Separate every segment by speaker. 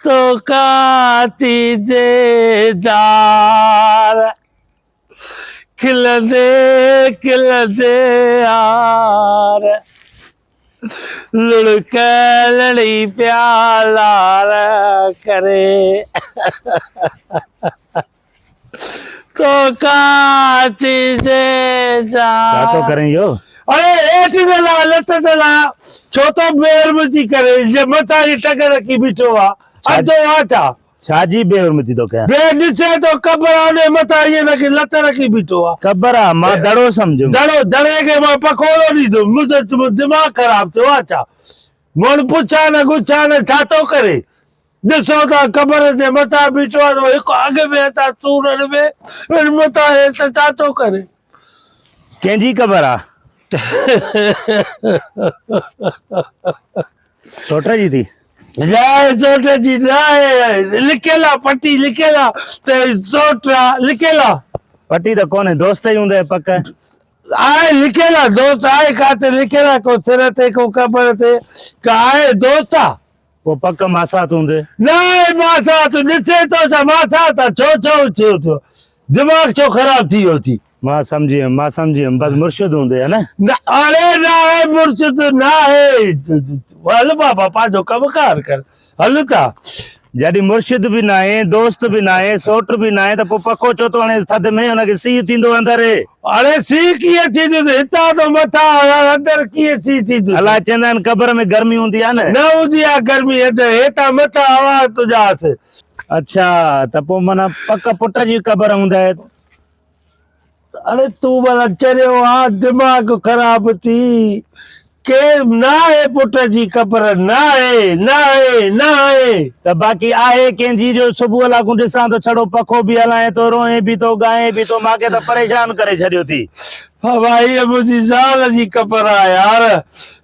Speaker 1: تو ٿي ديدار کلندي کلندي يار لڙڪ لڙي پيا لار ڪري تو ڪاتي ديدار.
Speaker 2: ڇا ٿو ڪرين اهو؟
Speaker 1: اڙي هيٺ ته لا لت ته لا ڇو ٿو بي حرمتي ڪرين جي مٿان جي ٽنگ رکي بيٺو آ اڌو آ ڇا؟
Speaker 2: ڇا جي بي حرمتي ٿو ڪيان؟
Speaker 1: بي ڏسين ٿو قبر آ انهي مٿان ائين رکي لت رکي بيٺو آ.
Speaker 2: قبر آ مان دڙو سمجهيم.
Speaker 1: دڙو دڙي کي مان پکوڙو ڏيندم منهنجو دماغ خراب ٿيو آ ڇا؟ مون پڇا نه ڳڇا نه ڇا ٿو ڪري؟ ڏسو ته قبر جي مٿان بيٺو آهي ته هڪ اڳ ۾ هتان سورن ۾ وري مٿان هي ته ڇا ٿو ڪري؟
Speaker 2: ڪنهن جي قبر آ؟ سوٽ جي ٿي؟
Speaker 1: ناهي سوٽ جي ناهي لکيل آ پٽي لکيل آ ته سوٽ آ لکيل آ.
Speaker 2: پٽي ته ڪونهي دوست ئي هوندئي پڪ.
Speaker 1: آهي لکيل آ دوست آهي ڪاٿي لکيل آ ڪو سر تي ڪو قبر تي ڪا آهي دوست آ.
Speaker 2: پوء پڪ ماسات هوندي.
Speaker 1: ناهي ماسات ڏسين ٿو ڇا ماسات آ ڇو ڇو ٿيو ٿيو دماغ ڇو خراب ٿي ويو ٿي.
Speaker 2: مان سمجهي ويم مان سمجهي ويم بس مرشد هوندي ها نه.
Speaker 1: نه اڙي ناهي مرشد ناهي هل بابا پنهنجو ڪم ڪار ڪر هل ٿا.
Speaker 2: جڏهن مرشد به ناهي، دوست به ناهي، سوٽ به ناهي ته پوء پکو ڇو ٿو هڻيس ٿڌ ۾ هن کي سيء ٿيندو اندر.
Speaker 1: اڙي سيء ڪيئن ٿيندس هتان ته مٿان آهيان اندر ڪيئن سيء ٿيندس.
Speaker 2: الاء چوندا آهن قبر ۾ گرمي هوندي آهي نه.
Speaker 1: نه هوندي آهي گرمي اندر هتان مٿان هوا تنهنجا آس.
Speaker 2: اڇا ته پوء معنيٰ پڪ پٽ جي قبر هوندي.
Speaker 1: اڙي تون ڀلا چريو آ دماغ خراب ٿي ڪي ناهي پٽ جي قبر ناهي ناهي ناهي.
Speaker 2: ته باقي آهي ڪنهن جي جو صبح لاڳون ڏسان ٿو ڇڙو پکو به هلائين ٿو روئين به ٿو ڳائين به ٿو مان کي ته پريشان ڪري ڇڏيو ٿي.
Speaker 1: بابا هيء منهنجي زال جي قبر آ يار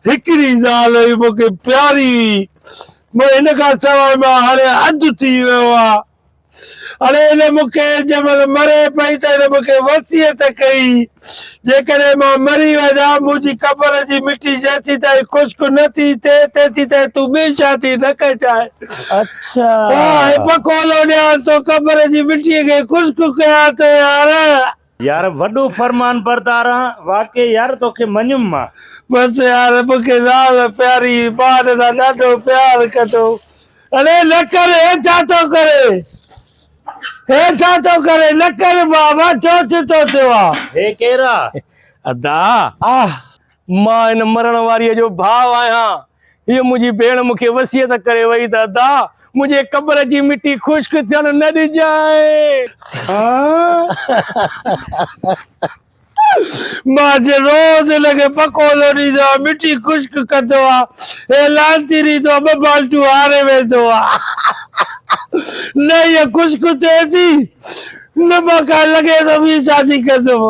Speaker 1: هڪڙي زال هئي مونکي پياري هئي مون هن کان سواء مان هاڻي اڌ ٿي ويو آ. اڙي هن مون کي جنهن مهل مري پئي ته هن مون کي وصيت ڪئي، جيڪڏهن مان مري وڃان، منهنجي قبر جي مٽي جيسيتائين خشڪ نه ٿي ٿئي، تيسيتائين تون ٻي شادي نه ڪجانء.
Speaker 2: اڇا.
Speaker 1: ها، هي پڪو لوڏيانس ٿو، قبر جي مٽيء کي خشڪ ڪيان ٿو يار.
Speaker 2: يار وڏو فرمان بردار آن، واقعي يار توکي مڃيم مان.
Speaker 1: بس يار مون کي زال پياري مان هن سان ڏاڍو پيار ڪندو. اڙي نه ڪر هي ڇا ٿو ڪري هي ڇا ٿو ڪري نه ڪر بابا ڇو ڇتو ٿيو آ.
Speaker 2: هي ڪير آ؟
Speaker 3: ادا مان هن مرڻ واريء جو ڀاء آهيان. هيء منهنجي ڀيڻ مون کي وصيت ڪري وئي ته ادا منهنجي قبر جي مٽي خشڪ ٿيڻ نه ڏجانء.
Speaker 1: مان جي روز هن کي پڪو لوڏيندو آهيان، مٽي خشڪ ڪندو آهيان، هي لعنتي ريندو آهي، ٻه بالٽيون هاري ويندو آهي. نه هيء خشڪ ٿئي ٿي، نه مان ڪا لڳي ٿو ٻي شادي ڪندم.